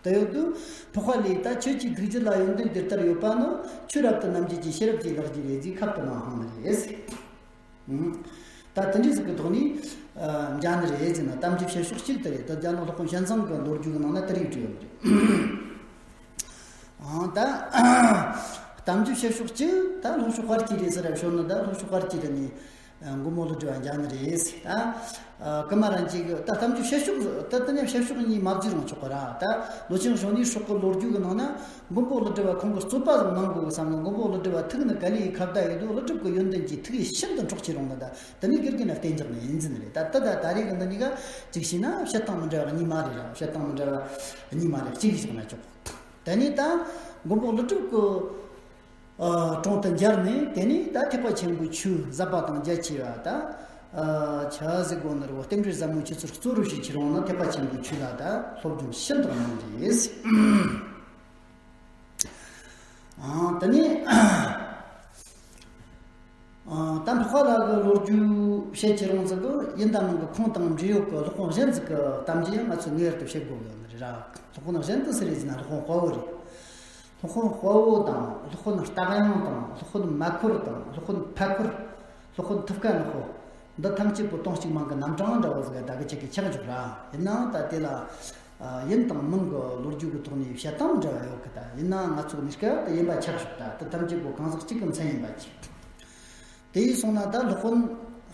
དེ་ཡོད་དུས་འཕགས་པ་ལིས་ད་ཁྱོད་ཀྱི་ཐུགས་རྒྱུད་ལ་ཡོན་ཏན་དེ་ལྟར་ཡོད་པ་ནི་ཁྱོད་རབ་ཏུ་རྣམ་འབྱེད་ཀྱི་ཤེས་རབ་ཀྱིས་བརླག་རྒྱུ་རེད་ཟེར། ཁབ་དེ་ནང་ལྷུང་ནི་རེད་ཟེར། ཨང་། ད་དེ་འདྲ་ཟིག་གི་ཐོག་ནས་མཇལ་ནི་རེད་ཟེར་ན། གཏམ་རྒྱུད་བཤད་ཕྱོགས་གཅིག་དེ་རེད། ད་རྒྱ་ནག་སློབ་དཔོན་ཞན་ཙང་གི་ལོ་རྒྱུས་ཀྱི་ནང་ན་དེ་རིགས་བྲིས་ཡོད་རེད། ཨང་། ད་གཏམ་རྒྱུད་བཤད་ཕྱོགས་གཅིག་ད་ལྷོ་ཕྱོགས་དཔལ་གྱི་རི་ཟེར་ར་ཤོད་ནི། ད་ལྷོ་ཕྱོགས་དཔལ་གྱི་རི་ནས། ཨ། མགོན་པོ་ཀླུ་སྒྲུབ་པ་མཇལ་ནི་རེད་ཟེར། ད་ཀུ་མ་ར་གཅིག་གིས་ད་གཏམ་རྒྱུད་བཤད་ཕྱོགས་ད་དེ་ནས་བཤད་ཕྱོགས་གཉིས་མ་བརྩིས་རུང་ཆོག་གི་ར། ད་ལོ་ཆེན་ཞང་ནུས་སྲོག་གི་ལོ་རྒྱུས་ཀྱི་ནང་ན་མགོན་པོ་ཀླུ་སྒྲུབ་པ་ཁོང་གི་རྩོད་པ་ཟིག་གནང་དགོས་བསམ་ན། མགོན་པོ་ཀླུ་སྒྲུབ་པ་ཐུགས་ནི་ག་ལེ་ཡི་ཁ་བརྡ་ཡོད་དུས། ཀླུ་སྒྲུབ་ཀྱི་ཡོན་ཏན་གྱིས་ཐུགས་ཡིད་ཤིན་ཏུ་འཕྲོག་ཁྱེར་འོང་ནི། ད་དེ་ནས་དགེ་རྒན་ལ་གཏན་འཇགས་ནི་ཡིན་ཟེར་ནི་རེད། ད་ད་ད་ད་རེས་ཀྱི་འདི་གཉིས་ཀ་གཅིག་བྱས་ན་བཤད་སྟངས་མི་འདྲ་བ་གཉིས་མ་རེད་ར། བཤད་སྟངས་མི་འདྲ་བ་གཉིས་མ་རེད། གཅིག་བཞག་ན་ཆོག་དེ་ནས་ད་མགོན་པོ་ཀླུ་སྒྲུབ་ཀྱི་ཨ། དྲུང་དུ་མཇལ་ནས། དེ་ནས་ད་ཐེག་པ་ཆེན་པོའི་ཆོས་ཟབ་པ་དང་རྒྱ་ཆེ་བ། ད་ཨ། ཆ་ཟིག་གོ་ནི་རུ་རྟེན་འབྲེལ་ཟབ་མོའི་ཆོས་ཚུལ་གཙོ་བོར་བྱས་ཁྱེར་འོང་ན། ཐེག་པ་ཆེན་པོའི་ཆོས་ལ་ད་སློབ་སྦྱོང་ཤིན་ཏུ་གནང་རེད། ཨང་། དེ་ནས་ཨ། ད་འཕགས་པ་ལྷ་གི་ལོ་རྒྱུས་བཤད་ཁྱེར་འོང་ཙང་གི། ཡིན་དང་མིན་གི་ཁོང་དང་འབྲེལ་ཡོད་གི་སློབ་དཔོན་གཞན་ཟིག་གི་གཏམ་རྒྱུད་ཡང་ང་ཚོས་ངེས་པར་དུ་བཤད་དགོས་ཡོད་ནི་རེད་ར། སློབ་དཔོན་གཞན་དེ་སུ་རེད་ཟེར་ན། སློབ་དཔོན་དཔའ་བོ་རེད། སློབ་དཔོན་དཔའ་བོ་དང་། སློབ་དཔོན་སྟག་ཡང་དང་། སློབ་དཔོན་མ་འཁོར་དང་། སློབ་དཔོན་ཕ་འཁོར། སློབ་དཔོན་ཐུབ་དཀའ་ནག་པོ། འདི་ཐམས་ཅད་པོ་དོན་གཅིག་མིང་གི་རྣམ་གྲངས་འདྲ་བོ་ཟིག་ག་ད་གི་ཅིག་གི་ཆགས་འཇུག་ར། ཡིན་ནའང་ད་དེ་ལ་ཨ། ཡིན་དང་མིན་གི་ལོ་རྒྱུས་ཀྱི་ཐོག་ནས་བཤད་སྟངས་འདྲ་བ་ཡོད་གི། ད་ཡིན་ནའང་ང་ཚོ་གི་ནི་སྐབས་དེ་ཡིན་པ་ཆགས་འཇུག་ད་དེ་ཐམས་ཅད་པོ་གང་ཟག་གཅིག་གི་མཚན་ཡིན་པ་ཅིག་དེ་ཡིན་སོང་ན་ད་སློབ་དཔོན་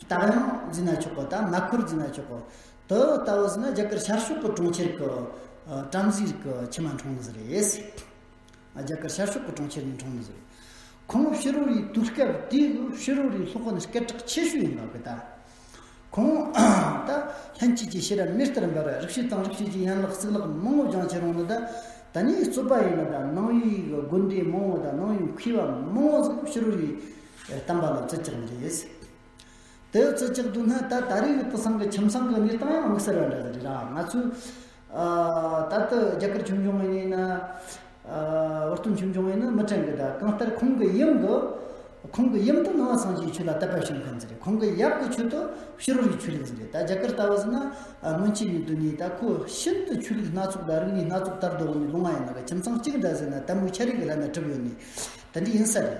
སྟག་ཡང་ཟེར་ན་ཆོག་གི། ད་མ་འཁོར་ཟེར་ན་ཆོག་གི། དེ་ལྟ་བུ་ཟེར་ན་རྒྱ་གར་ཤར་ཕྱོགས་ཀྱི་གྲོང་ཁྱེར་གྱི་ཨ། བྲམ་ཟེ་གི་ཁྱིམ་མ་འཁྲུངས་ནི་ཟིག་རེད། རྒྱ་གར་ཤར་ཕྱོགས་ཀྱི་གྲོང་ཁྱེར་ནས་འཁྲུངས་ནི་ཟིག་ཁོང་ཕྱི་རོལ་རི་དུས་སྐབས་དེའི་ཕྱི་རོལ་རི་སློབ་དཔོན་སྐད་གྲགས་ཆེ་ཤོས་ཡིན་པ་གི། ད་ཁོང་ད་ལྷན་སྐྱེས་ཀྱི་ཤེས་རབ་མེ་ལྟར་འབར་བ། རིག་བྱེད་དང་རིག་བྱེད་ཀྱི་ཡན་ལག་གཙུག་ལག་མང་བོ་སྦྱངས་ཁྱེར་འོང་ནི། ད་ད་ནི་རྩོད་པ་ཡིན་ན། ད་ནང་པའི་དགོན་སྡེ་མང་བོ་དང་ནང་པའི་མཁས་པ་མང་བོ་ཟིག་ཕྱི་རོལ་རི་བསྟན་པ་ལ་བཙུད་བཅུག་ནི་རེད། དེ་བཙུད་བཅུག་དུས་ན་ད་ད་རེས་ཀྱི་དེང་སང་གི་ཁྱིམ་ཚང་གི་གནས་སྟངས་ཡང་དམིགས་བསལ་བ་འདྲ་ཟིག་རེད་ར། ང་ཚོས་ ཨ། ད་ལྟ་རྒྱ་གར་ཆོས་འབྱུང་ཡིན་ན། ཨ། བོད་དོན་ཆོས་འབྱུང་ཡིན་ན་མི་དྲན་གི། ད་གང་ལྟར་ཁོང་གི་ཡུམ་གི། ཁོང་གི་ཡུམ་དུ་ནང་པ་སངས་རྒྱས་ཆོས་ལ་དད་པ་བྱུང་མཁན་ཟེར། ཁོང་གི་ཡབ་གི་ཆོས་དུ་ཕྱི་རོལ་གྱི་ཆོས་ལུགས་ཟེར། ད་རྒྱ་གར་ལྟ་བུ་ཟེར་ན། ཨ། སྔོན་ཆད་ནས་བསྡུས་ནས་ད་ཁོ་ཤིན་ཏུ་ཆོས་ལུགས་སྣ་ཚོགས་དང་རིག་གནས་སྣ་ཚོགས་དར་དུ་འོང་ནས་ལུང་བ་ཡིན་ན་གི་ཁྱིམ་ཚང་གཅིག་འདྲ་ཟེར་ན་དལ་མོ་ཆ་རེ་གི་ལྷན་ན་གྲུབ་ཡོད་ནས་དེ་འདྲ་ཡིན་ས་རེད།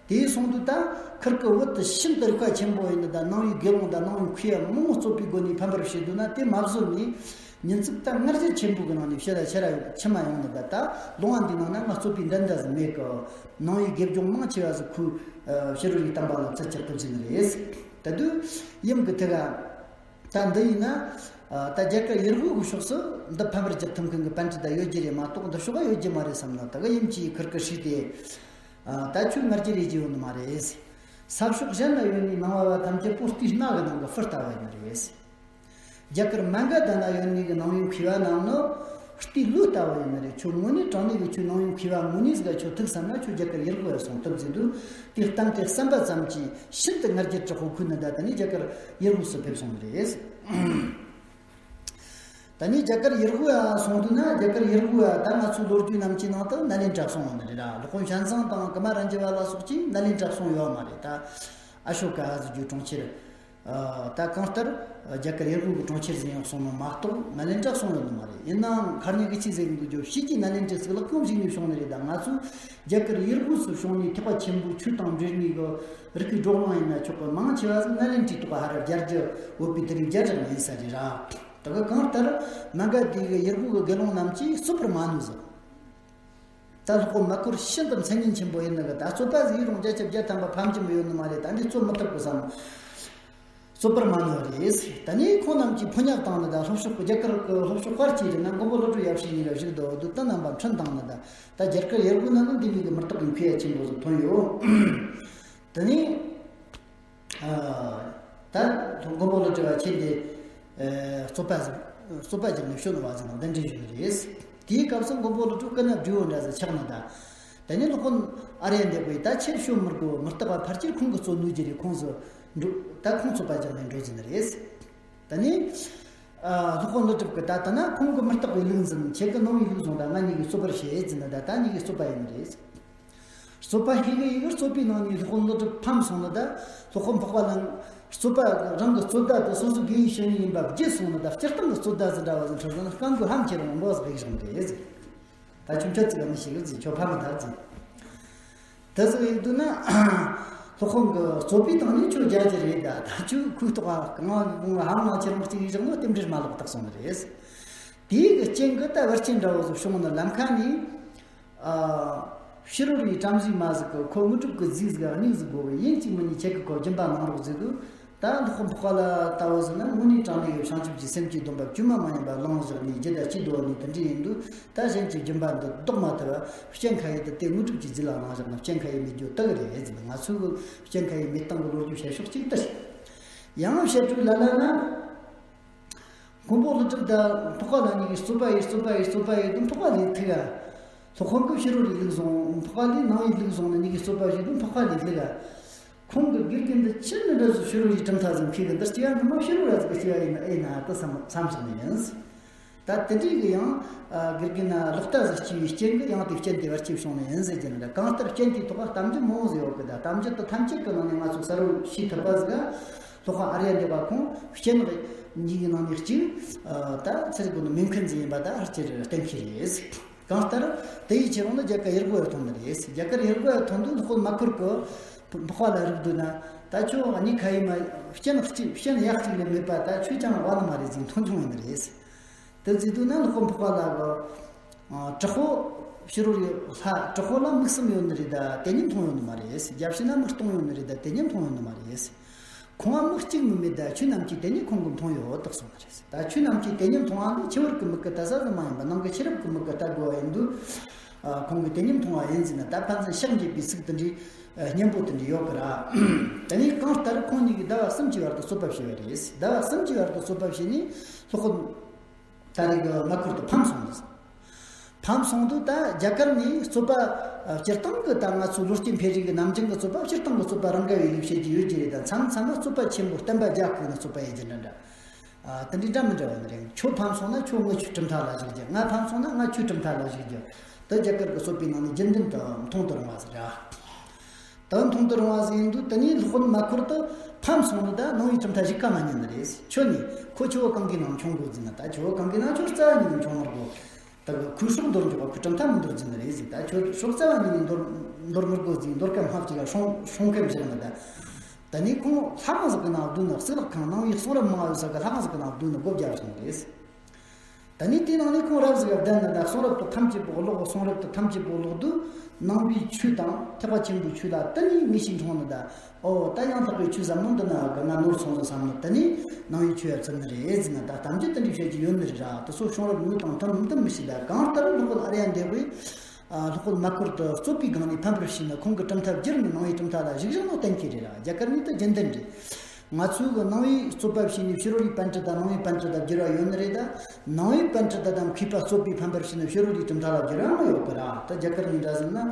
དེ་སོང་དུས་ད་ཁིར་གི་བོད་དུ་ཤིན་ཏུ་རིག་པ་ཆེན་པོ་ཡིན་ན། ད་ནང་པའི་དགེ་སློང་དང་ནང་པའི་མཁས་པ་མང་པོ་རྩོད་པའི་སྒོ་ནས་ཕམ་པར་བྱེད་འདུག་ན། དེ་མ་བཟོད་ནས་ཉིན་ཙིག་ད་ང་རྒྱལ་ཆེན་པོ་གི་ནང་ནས་ཕྱི་ལ་ཕྱིར་ར་ཡོང་། ཕྱི་མ་ཡོང་ནི་ད། ད་ལུང་བ་འདི་ནང་ན་ང་རྩོད་པའི་འགྲན་ཟླ་ཟིག་མེད་གི། ནང་པའི་དགེ་སྦྱོང་མང་ཆེ་བ་ཟིག་ཁོའི་ཕྱི་རོལ་གྱི་བསྟན་པ་ལ་བརྩི་བཅུག་གི་བཞིན་རེད། ད་དུས་ཡུམ་གི་ཐད་ཀ་ད་འདི་ཡིན་ན། ཨ། ད་རྒྱ་གར་ཡུལ་དབུས་ཀྱི་ཕྱོགས་སུ་འདི་ཕམ་པར་རྒྱག་ཐུབ་མཁན་གྱི་པཎྜི་ཏ་ཡོད་རྒྱུ་རེད་མ་གཏོགས། འདི་ཕྱོགས་ཡོད་རྒྱུ་མ་རེད་བསམ་ན། ད་གི་ཡུམ་གྱིས་ཁིར་གི་ཧྲིལ་ཏེ། ཨ། ད་ཁྱོད་ང་རྒྱལ་རེད་རྒྱུ་ཡོད་ནི་མ་རེད། ས་ཕྱོགས་གཞན་ན་ཡོད་ནི་ནང་པ་བ་ཐམས་ཅད་པོ་ཏི་སྣ་གི་ནང་གི་ཕུར་ལྟ་བུ་ཡིན་ནི་རེད། རྒྱ་གར་མ་ག་དྷ་ན་ཡོད་ནི་གི་ནང་པའི་མཁས་པ་རྣམས་ནི་རྟའི་ལུག་ལྟ་བུ་ཡིན་ནི་རེད། ཁྱོད་དངོས་གནས་དྲང་གནས་ཀྱི་ཁྱོད་ནང་པའི་མཁས་པ་དངོས་གནས་ཟིག་ག་ཁྱོད་ཐུག་བསམ་ན། ཁྱོད་རྒྱ་གར་ཡུལ་དབུས་ལ་སོང་ཐུབ་ཟིན་དུས། དེ་གཏམ་དེ་བསམ་པ་ཙམ་གྱིས་ཤིན་ཏུ་ང་རྒྱལ་དྲག་པོ་ཁུར་ནི་ད། ད་ནི་རྒྱ་གར་ཡུལ་དབུས་སུ་ཕེབས་སོང་ནི་རེད། ད་ནི་རྒྱ་གར་ཡུལ་དབུས་ལ་སོང་དུས་ན། རྒྱ་གར་ཡུལ་དབུས་ལ་ད་ང་ཚོའི་ལོ་རྒྱུས་རྣམས་ཀྱི་ནང་དུ་ནཱ་ལེནྡྲ་སོང་ཡོད་ནི་རེད་ར། སློབ་དཔོན་ཞན་ཙང་དང་ཀུ་མ་ར་ཛྙཱ་པཱ་ལ་སོགས་ཀྱིས་ནཱ་ལེནྡྲ་སོང་ཡོད་མ་རེད། ད་ཨ་ཤོ་ཀ་ཟེར་རྒྱུའི་གྲོང་ཁྱེར། ཨ། ད་གང་ལྟར་རྒྱ་གར་ཡུལ་དབུས་ཀྱི་གྲོང་ཁྱེར་ཟིག་ཡང་སོང་ནི་མ་གཏོགས་ནཱ་ལེནྡྲ་སོང་ཡོད་ནི་མ་རེད། ཡིན་ནའང་ཁར་ཉག་གི་ཆི་ཟེར་གི་འདུག་རྒྱུ། ཕྱིས་ཀྱི་ནཱ་ལེནྡྲའི་གཙུག་ལག་ཁང་ཞིག་ནས་བྱུང་ནི་རེད། ད་ང་ཚོས་རྒྱ་གར་ཡུལ་དབུས་སུ་བྱུང་ནས་ཐེག་པ་ཆེན་པོའི་ཆོས་དང་འབྲེལ་ནས་གི་རིག་པའི་སྒྲོག་ལང་ཡིན་ན་ཆོག་གི། མང་ཆེ་བ་ཟིག་ནཱ་ལེནྡྲའི་ཐོག་ག་ཧ་ར་བརྒྱ་རྒྱུ་བོད་པའི་དེ་རིགས་བརྒྱ་གྲངས་ཡིན་ས་རེད་ར། ད་གི་གང་ལྟར་མ་ག་དྷ་གི་ཡུལ་དབུས་ཀྱི་དགེ་སློང་རྣམས་ཀྱིས་རྩོད་པར་མ་ནུས་ཟིག། ད་སློབ་དཔོན་མ་ཁུར་ཤིན་ཏུ་མཚན་སྙན་ཆེན་པོ་ཡིན་ནི་གི། ད་རྩོད་པ་ཟིག་ཡིན་རུང་བརྒྱ་ཆ་བརྒྱ་ཐམ་པ་ཕམ་གྱི་མི་ཡོད་ནི་མ་རེད། ད་འདི་རྩོད་མི་ཐུབ་གི་བསམ། རྩོད་པར་མ་ནུས་པ་རེད། ད་ནི་ཁོང་རྣམས་ཀྱིས་ཕོ་ཉ་བཏང་ནི། ད་ལྷོ་ཕྱོགས་རྒྱ་གར་གྱི་ལྷོ་ཕྱོགས་དཔལ་གྱི་རི་ན་མགོན་པོ་ཀླུ་སྒྲུབ་ཡབ་སྲས་གཉིས་ལ་བཞུགས་འདུག་འདུག་ད་རྣམ་པ་འཕྲིན་བཏང་ནི། ད་ད་རྒྱ་གར་ཡུལ་དབུས་ན་ནི་འདི་མོ་གི་མི་རྟག་གི་མཁས་པ་ཆེན་པོ་ཟིག་ཐོན་ཡོད། ད་ནི། ཨ། ད་མགོན་པོ་ཀླུ་སྒྲུབ་ཡབ་སྲས་དེ། ཨ། རྩོད་པ་ཟིག་རྩོད་པ་རྒྱག་ནས་ཤོད་ནི་བ་ཟིག་ནང་གདན་འདྲེན་ཞུས་ནི་རེད། དེའི་སྐབས་སུ་མགོན་པོ་ཀླུ་སྒྲུབ་སྐུ་ན་སྦྲུལ་པོ་འདྲ་ཟིག་ཆགས་ནི། ད་དེ་ནས་སློབ་དཔོན་ཨཱརྱ་དེ་ཝས་ད་ཆེར་ཤོད་མི་དགོས། མི་རྟག་པ་ཕལ་ཆེར་ཁོང་གིས་རྩོད་ནུས་རྒྱུ་རེད། ཁོང་ཚོ་འགྲོ། ད་ཁོང་རྩོད་པ་རྒྱག་ནས་འགྲོ་ཟིན་ནི་རེད། ད་ནི། ཨ། སློབ་དཔོན་ཀླུ་སྒྲུབ་ཀྱིས་ད་ལྟ་ན་ཁོང་གིས་མི་རྟག་པའི་ལུགས་འཛིན། ཁྱེད་ཀྱིས་ནང་པའི་ལུགས་བཟུང་། ད་ང་གཉིས་ཀྱིས་རྩོད་པར་བྱེད་ཟེར་ནི། ད་ད་གཉིས་ཀྱིས་རྩོད་པ་ཡིན་ནི་རེད། རྩོད་པ་ཧི་གི་ཡི་གི་རྩོད་པའི་ནང་ནས་སློབ་དཔོན་ཀླུ་སྒྲུབ་ཕམ་སོང་ནི། ད་སློབ་དཔོན་འཕགས་པ་ལྷ། རྩོད་པ་རང་གི་རྩོད་ཟླ་དེ་སོ་སོའི་དགེ་བའི་བཤེས་གཉེན་ཡིན་པ་བརྗེད་སོང་ནི། ད་སྤྱིར་བཏང་གི་རྩོད་ཟླ་ཟིག་འདྲ་བ་ཟིག་འཕྲོད་ཟིན་ན་རྐང་མགོ་ལྷམ་ཁྱེར་འོང་མགོ་ཟིག་བགེགས་བཞིན་རེད་ཟེར། ད་ཁྱོད་ཆོས་ཚིག་མི་ཤེས་གི་ཟེར། ཁྱོད་ཕ་མ་ད་ཟེར། དེ་ཟིག་ཡིན་དུས་ན། སློབ་དཔོན་གྱིས་རྩོད་པའི་སྟེང་ནས་ཁྱོད་རྒྱལ་རྒྱུ་རེད། ད་ད་ཁྱོད་ཁོའི་ཐོག་ག་ང་གི་ཧ་མ་ཁྱེར་འོང་གཅིག་ཡིན་བཞག་ན་རྟེན་འབྲེལ་མ་ལོག་བཏགས་སོང་ནི་རེད། དེའི་གི་རྐྱེན་གྱིས་ད་བར་ཆད་འདྲ་བོ་ཟིག་བྱུང་ནི། ལམ་ཁ་ནས། ཨ། ཕྱི་རོལ་བའི་བྲམ་ཟེ་མ་ཟིག་གིས་ཁོ་དངོས་གྲུབ་ཀྱི་རྫས་ཟིག་ག་མྱིག་ཟིག་དགོས་གི། ཡིན་གཅིག་མིན་གཉིས་ཁྱེད་ཀྱིས་ཁོ་སྦྱིན་པ་གནང་རོགས་ཟེར་དུས། ད་སློབ་དཔོན་འཕགས་པ་ལྷ་ལྟ་བུ་ཟིག་ན་དངོས་གནས་དྲང་གནས་ཀྱི་བྱང་ཆུབ་ཀྱི་སེམས་ཀྱི་སྡོམ་པ་བཅོས་མ་མ་ཡིན་པ་བླངས་བཞག་ནས་རྒྱུ་དང་ལྕི་དོ་ནས་དེ་འདྲ་ཡིན་དུས། ད་གཞན་གྱི་སྦྱིན་པ་འདི་ལྡོག་མ་ཐུབ་པ། སྤྱན་ཁ་ཡི་དེ་དེ་དངོས་གྲུབ་ཀྱི་རྫས་ལ་གནང་བཞག་ན་སྤྱན་ཁ་ཡི་མེད་རྒྱུ་དག་རེད་ཟེར། ང་ཚོའི་གི་སྤྱན་ཁ་ཡི་མེད་སྟངས་ཀྱི་ལོ་རྒྱུས་བཤད་ཕྱོགས་གཅིག་ལྟར། ཡང་བཤད་སྲོལ་ལ་ལ་ན། མགོན་པོ་ཀླུ་སྒྲུབ་དང་འཕགས་པ་ལྷ་གཉིས་ཀྱིས་རྩོད་པ་ཡས། རྩོད་པ་ཡས། རྩོད་པ་ཡས་དུས་འཕགས་པ་ལྷས་ཐུག་ག། སློབ་དཔོན་གྱིས་ཕྱི་རོལ་ལས་ལུགས་བཟུང་། འཕགས་པ་ལྷས་ནང་པའི་ལུགས་བཟུང་ནས་གཉིས་ཀྱིས་རྩོད་པ་བྱས་དུས་འཕགས་པ་ལྷས་ལྷུག་ག། ཁོང་གི་དགེ་རྒན་འདི་ཆི་ནི་འདྲ་ཟིག་ཕྱི་རོལ་གྱི་གྲུབ་མཐའ་ཟིག་མཁས་གི། འདི་སྐྱེ་བ་སྔ་མ་ཕྱི་རོལ་ར་ཟིག་གི་སྐྱེ་བ་ཡིན་ན་ཨེ་ན་དུ་བསམ་བསམ་བཞག་ནི་ཡིན། ད་དེ་འདྲའི་གི་ཡང་། ཨ། དགེ་རྒན་ན་ལོག་ལྟ་ཟིག་སྐྱེས་པའི་རྐྱེན་གྱིས་ཡང་དེ་རྐྱེན་དེ་བར་ཆད་བྱུང་ནི་ཡིན་ཟེར་གྱི་ནི་རེད། གང་ལྟར་རྐྱེན་དེའི་ཐོག་ག་གཏམ་རྒྱུད་མང་བོ་ཟིག་ཡོད་གི། ད་གཏམ་རྒྱུད་དེ་ཐམས་ཅད་ཀྱི་ནང་ནས་ང་ཚོ་གསལ་བོ་ཤེས་ཐུབ་པ་ཟིག་ག། སློབ་དཔོན་ཨཱརྱ་དེ་ཝ་ཁོང་རྐྱེན་གཉིས་ཀྱི་ནང་ནས་གཅིག། ཨ། ད་ཚེ་རིང་པོ་ནི་མེད་མཁན་ཟིག་ཡིན་པ་ད་ཧར་ཅེར་གཏན་འཁེལ་རེད། གང་ལྟར་དེ་ཡི་ཕྱིར་འོང་ན་རྒྱ་གར་ཡུལ་དབུས་ལ་ཐོན་ནི་རེད། རྒྱ་གར་ཡུལ་དབུས་ལ་ཐོན་དུས་སློབ་དཔོན་མ་ཁུར་གྱིས་འཕགས་པ་ལྷ་རིག་འདུག་ན། ད་ཁྱོད་གཉིས་ཁ་ཡི་མ་རྐྱེན་གཅིག་རྐྱེན་ཡག་གཅིག་ལས་མེད་པ། ད་ཁྱོད་ཅང་བ་ནི་མ་རེད་ཟེར་མཐོང་ཆུང་ཡིན་ནི་རེད། དེ་བརྩིས་དུས་ན་སློབ་དཔོན་འཕགས་པ་ལྷ་གི། ཨ། དྲག་པོ་ཕྱི་རོལ་ཡི་ལྷ་དྲག་པོ་ལ་མིག་གསུམ་ཡོད་ནི་རེད། ད་དེ་གཉིས་མཐོང་ཡོད་ནི་མ་རེད། རྒྱལ་སྲས་ན་མིག་སྟོང་ཡོད་ནི་རེད། ད་དེ་གཉིས་མཐོང་ཡོད་ནི་མ་རེད། ཁོང་ང་མིག་གཅིག་མིན་མེད། ད་ཁྱོད་རྣམས་ཀྱིས་དེ་གཉིས་ཁོང་གིས་མཐོང་ཡོད་དག་གསུངས་ནི་རེད། ད་ཁྱོད་རྣམས་ཀྱིས་དེ་གཉིས་མཐོང་བ་ནི་འཆི་བར་གི་མིག་གིས་ལྟ་ས་ཙམ་མ་ཡིན་པར་ནང་གི་ཤེས་རབ་ཀྱི་མིག་གིས་ལྟ་དགོས་པ་ཡིན་དུས། ཨ། ཁོང་གིས་དེ་གཉིས་མཐོང་བ་ཡིན་ཟེར་ན། ད་ཕན་ཚུན་ཕྱག་འགྱེད་པའི་ཚིག་དེ་འདྲའི། ཨ། སྙན་པོ་དེ་འདྲ་ཡོད་གི་ར། དེ་ནས་གང་ལྟར་ཁོང་གཉིས་ཀྱིས་ཟླ་བ་གསུམ་གྱི་བར་དུ་རྩོད་པ་བྱས་པ་རེད། ཟླ་བ་གསུམ་གྱི་བར་དུ་རྩོད་པ་བྱས་ནས་སློབ་དཔོན་ད་རེས་ཀྱི་མ་ཁུར་དེ་ཕམ་སོང་ནས། ཕམ་སོང་དུས་ད་རྒྱ་གར་ནས་རྩོད་པ། ཨ། སྤྱིར་བཏང་གི་ད་ང་ཚོའི་ལོ་རྒྱུས་འཕེལ་རིམ་གྱི་ནམ་རྒྱུན་གྱི་རྩོད་པ། སྤྱིར་བཏང་གི་རྩོད་པ་རང་ག་བའི་ལུགས་བཤད་ཀྱི་ཡོད་ཀྱི་རེད། ད་མཚམས་མཚམས་ལ་རྩོད་པ་ཆེན་པོ་བསྟན་པ་རྒྱ་བསྐུལ་ནས་རྩོད་པ་ཡེད་རྒྱུ་འདྲ་འདྲ། ཨ། དེ་འདྲའི་འདྲ་མི་འདྲ་བ་ནི་རེད། ཁྱོད་ཕམ་སོང་ན་ཁྱོད་ངའི་ཆོས་གྲུབ་མཐའ་ལ་གཞིགས་རྒྱུ། ང་ཕམ་སོང་ན་ང་ཁྱོད་གྲུབ་མཐའ་ལ་གཞིགས་རྒྱུ། དེ་རྒྱ་གར་གྱི་རྩོད་པའི་ནང་ནས་རྒྱུན་ལྡན་དུ་མཐོང་དུ་རུང་བ་ཟིག་རེད། དེ་མཐོང་དུ་རུང་བ་ཟིག་ཡིན་དུས། དེ་ནས་སློབ་དཔོན་མ་ཁུར་དུ་ཕམ་སོང་ནི་ད་ནང་པའི་གྲུབ་མཐའ་གཞིགས་ཀ་མ་ཉན་ནི་རེད། ཁྱོད་ནི་ཁོ་ཆུ་བོ་གངྒཱའི་ནང་མཆོང་དགོས་ཟེར་ན། ད་ཆུ་བོ་གངྒཱའི་ནང་ཁྱོད་རྩ་བ་ཉིད་ནས་མཆོང་མི་དགོས། ད་གི་ཁོའི་སྲོག་འདོར་འཇོག་ག་ཁོའི་གྲུབ་མཐའ་མི་འདོར་ཟེར་ནི་རེད་ཟེར། ད་ཁྱོད་སྲོག་རྩ་བ་ཉིད་ནས་འདོར་འདོར་མི་དགོས་ཟེར། འདོར་ཁ་སྨྲ་གཅིག་ག་སྲུང་སྲུང་མཁན་བཞག་ནི་ད། དེ་ནས་ཁོང་ལྷ་ཁང་ཟིག་གི་ནང་བསྡད་ནི། གཙུག་ལག་ཁང་ནང་པའི་གསུང་རབ་མང་བ་ཡོད་ས་གི་ལྷ་ཁང་ཟིག་གི་ནང་བསྡད་ནི་སྒོ་བརྒྱབ་སོང་ནི་རེད། དེ་ནས་དེའི་ནང་ནས་ཁོང་རབ་ཟིག་ག་བསྡད་ནི་ད་གསུང་རབ་དེ་ཐམས་ཅད་པོ་ཀློག། གསུང་རབ་དེ་ཐམས་ཅད་པོ་ཀློག་དུས། ནང་པའི་ཆོས་དང་ཐེག་པ་ཆེན་པོའི་ཆོས་ལ་དེ་ནས་ངེས་ཤེས་འཁྲུངས་ནི་ད། ཨོ། ད་ཡང་དག་པའི་ཆོས་ཟབ་མོ་འདི་ན་གི་ང་ནོར་སོང་ཟིག་བསམ་ནི། དེ་ནས་ནང་པའི་ཆོས་ལ་བརྩིས་ནི་རེད་ཟེར་ན། ད་གཏམ་རྒྱུད་དེ་འདྲའི་བཤད་རྒྱུ་ཡོད་ནི་རེད་ར། དེ་ཚོ་བྱུང་རབས་དངོས་དང་མཐུན་མི་མཐུན་མི་ཤེས། ད་གང་ལྟར་སློབ་དཔོན་ཨཱརྱ་དེ་བས། ཨ། སློབ་དཔོན་མ་ཁུར་དུ་རྩོད་པའི་སྒང་ནས་ཕམ་པར་བྱས་ནས། ཁོང་གི་གྲུབ་མཐའ་བསྒྱུར་ནས་ནང་པའི་གྲུབ་མཐའ་ལ་གཞིགས་བཞག་ནོ་གཏན་འཁེལ་རེད་ར། རྒྱ་གར་ནས་ད་རྒྱུན་ལྡན་རེད། ང་ཚོའི་གི་ནང་པའི་རྩོད་པ་བྱས་ནས་ཕྱི་རོལ་པའི་པཎ་གྲུབ་དང་ནང་པའི་པཎ་གྲུབ་ད་བསྒྱུར་བ་ཡོད་ནི་རེད། ད་ནང་པའི་པཎ་གྲུབ་ད་དང་མཁས་པ་རྩོད་པའི་ཕམ་པར་བྱས་ནས་ཕྱི་རོལ་པའི་གྲུབ་མཐའ་ལ་བསྒྱུར་བ་ཡང་ཡོད་གི་ར། ད་རྒྱ་གར་ནས་འདྲ་ཟེར་ན། ཨ།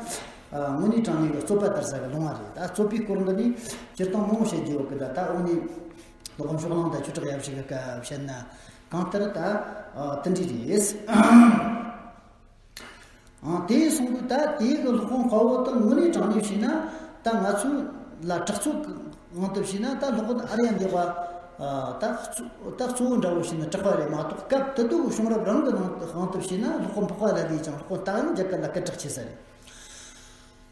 དངོས་གནས་དྲང་གནས་གི་རྩོད་པ་དར་ས་གི་ལུང་བ་རེད། ད་རྩོད་པའི་སྐོར་འདི་ནས་སྤྱིར་བཏང་མང་བོ་བཤད་རྒྱུ་ཡོད་གི། ད་ད་འོ་ནས་སློབ་དཔོན་ཕྱོགས་གླང་དང་ཆོས་གྲགས་ཡབ་སྲས་གི་སྐབས་བཤད་ན། གང་ལྟར་ད། ཨ། དེ་འདྲ་རེད། ཨང་། དེ་སོང་དུས་ད་དེ་གི་སློབ་དཔོན་དཔའ་བོ་དེ་དངོས་གནས་དྲང་གནས་བྱས་ན། ད་ང་ཚོ་ལ་གྲགས་ཚོད་ཀྱི་དབང་དུ་བྱས་ན། ད་སློབ་དཔོན་ཨཱརྱ་དེ་བ། ཨ། ད་གཙོ་ད་གཙོ་བོ་འདྲ་བོ་བྱས་ནས་གྲགས་པ་རེད་མ་གཏོགས། སྐབས་དེ་དུས་ཀྱི་བྱུང་རབས་རང་གི་ནང་དབང་དུ་བྱས་ན། སློབ་དཔོན་འཕགས་པ་ལ་ལས་ཀྱང་སློབ་དཔོན་སྟག་ཡང་རྒྱ་གར་ལ་སྐད་གྲགས་ཆེ་ས་རེད།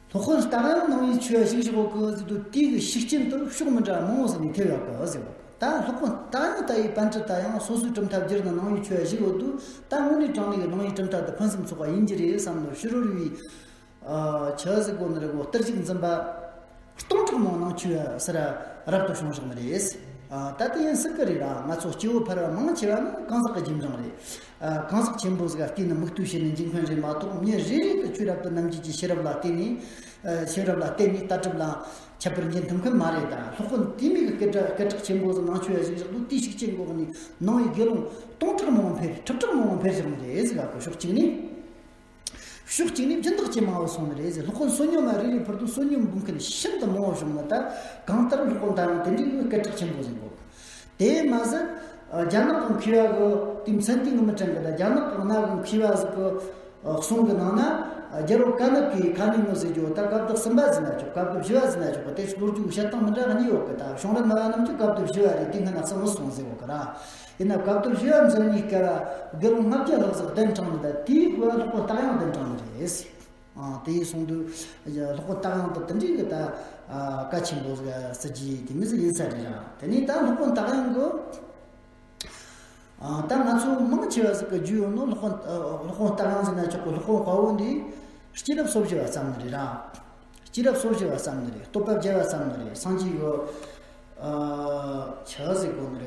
སློབ་དཔོན་སྟག་ཡང་ནང་པའི་ཆོས་གཞིགས་བཞག་གོ་གི་ཟེར་དུས། དེའི་གི་ཤུགས་རྐྱེན་དེ་ཕྱོགས་མི་འདྲ་མང་བོ་ཟིག་ནས་ཐེབས་ཡོད་གི་ཟེར་གོ། ད་སློབ་དཔོན་སྟག་ཡང་ལྟ་བུའི་པཎ་གྲུབ་ད་ཡང་སོ་སོའི་གྲུབ་མཐའ་བསྒྱུར་ནས་ནང་པའི་ཆོས་གཞིགས་ཡོད་དུས། ད་དངོས་གནས་དྲང་གནས་ཀྱི་ནང་པའི་གྲུབ་མཐའ་དེ་ཕུན་སུམ་ཚོགས་པ་ཡིན་གྱི་རེད་བསམ་ནས། ཕྱི་རོལ་པའི། ཨ། ཆི་ཟེར་གོ་ནི་རེད་གོ། གཏེར་གཞུང་འཛིན་པ་སྟོང་ཕྲག་མང་ནང་ཆོས་ཟེར་རབ་ཏུ་བྱུང་བཞག་ནི་རེད། ཨ། ད་དེ་ཡིན་སྲིད་གི་རེད་ར། ང་ཚོ་སྐྱེ་བོ་ཕལ་བ་མང་ཆེ་བ་ནི་གང་ཟག་གི་རྒྱུ་འབྲས་རེད། ཨ། གང་ཟག་ཆེན་པོ་ཟིག་ག་བལྟས་ནས་མིག་ལྟོས་བྱས་ནས་འཇིག་མཁན་རེད་མ་གཏོགས། མྱི་རེ་རེ་གི་ཆོས་རབ་ཏུ་རྣམ་འབྱེད་ཀྱི་ཤེས་རབ་ལ་བརྟེན་ནས། ཨ། ཤེས་རབ་ལ་བརྟེན་ནས་ལྟ་གྲུབ་ལ་ཁྱད་པར་འབྱེད་ཐུབ་མཁན་མ་རེད། ད་སློབ་དཔོན་དེ་མོ་གི་སྐད་གྲགས་སྐད་གྲགས་ཆེན་པོ་ཟིག་ནང་ཆོས་གཞིགས་བཞག་དུས། དེའི་ཤུགས་རྐྱེན་འོག་ནས་ནང་པའི་དགེ་སློང་སྟོང་ཕྲག་མང་བོ་འཕེལ། ཁྲི་ཕྲག་མང་བོ་འཕེལ་བཞག་ནི་རེད་ཟེར་ག་གི། ཕྱོགས་གཅིག་ནས། ཕྱོགས་གཅིག་ནས་སྦྱིན་བདག་ཅན་མང་བོ་སོང་ནི་རེད་ཟེར། སློབ་དཔོན་བསོད་སྙོམས་མ་རེ་རེ་ཕུལ་དུས་བསོད་སྙོམས་འབུལ་མཁན་ཤིན་ཏུ་མང་བོ་བྱུང་ནི། ད་གང་ལྟར་སློབ་དཔོན་ད་ཡང་དེ་འདྲའི་སྐད་གྲགས་ཆེན་པོ་ཟིག་ཡོད། དེ་མ་ཟད། ཨ། རྒྱ་ནག་གི་མཁས་པ་གི་དེ་མཚན་ལྡན་གི་མི་དྲན་གི། ད་རྒྱ་ནག་གི་གནའ་གི་མཁས་པ་ཟིག་གི། ཨ། གསུང་གི་ནང་ན། ཨ། རྒྱལ་པོ་ཀ་ནག་གི་ཁ་ནས་ངོ་ཟེར་རྒྱུ་ད་སྐབས་དེ་གསུམ་པ་ཟེར་ན་ཆོག་སྐབས་དེ་བཞི་བ་ཟེར་ན་ཆོག་གི། དེ་ལོ་རྒྱུས་བཤད་སྟངས་མི་འདྲ་གི་གཉིས་ཡོད་གི། ད་བྱུང་རབས་སྨྲ་བ་རྣམས་ཀྱིས་སྐབས་དེ་བཞི་བ་རེད། དེ་སྔ་ན་གསུམ་པོ་སོང་ཟེར་གོ་གི་ར། ཡིན་ན་སྐབས་དེ་བཞི་བ་འཛིན་མཁན་གི་དགེ་སློང་ལྔ་བརྒྱ་ལྷག་ཟིག་གདན་དྲངས་ནི། ད་དེའི་སྐབས་སློབ་དཔོན་སྟག་ཡང་གདན་དྲངས་ནི་རེད། ཨ། དེ་ཡིན་སོང་དུས་སློབ་དཔོན་སྟག་ཡང་དེ་དེ་འདྲའི་གི་ད། ཨ། བཀའ་ཆེན་པོ་ཟིག་སྲིད་རྒྱུ་དེ་མོ་ཟིག་ཡིན་ས་རེད་ར། དེ་ནས་ད་སློབ་དཔོན་སྟག་ཡང་གི། ཨ། ད་ང་ཚོ་མང་ཆེ་བ་ཟིག་གི་རྒྱུས་ཡོད་ནོ། སློབ་དཔོན། ཨ། སློབ་དཔོན་སྟག་ཡང་ཟེར་ན་ཆོག་གི། སློབ་དཔོན་དཔའ་བོ་འདིས་སྐྱེས་རབས་སོ་བཞི་བ་བརྩམས་ནི་རེད་ར། སྐྱེས་རབས་སོ་བཞི་བ་བརྩམས་ནི་རེད། བསྟོད་པ་བརྒྱ་བ་བརྩམས་ནི་རེད། སངས་རྒྱས་ཀྱི། ཨ། ཆི་ཟེར་གོ་ནི་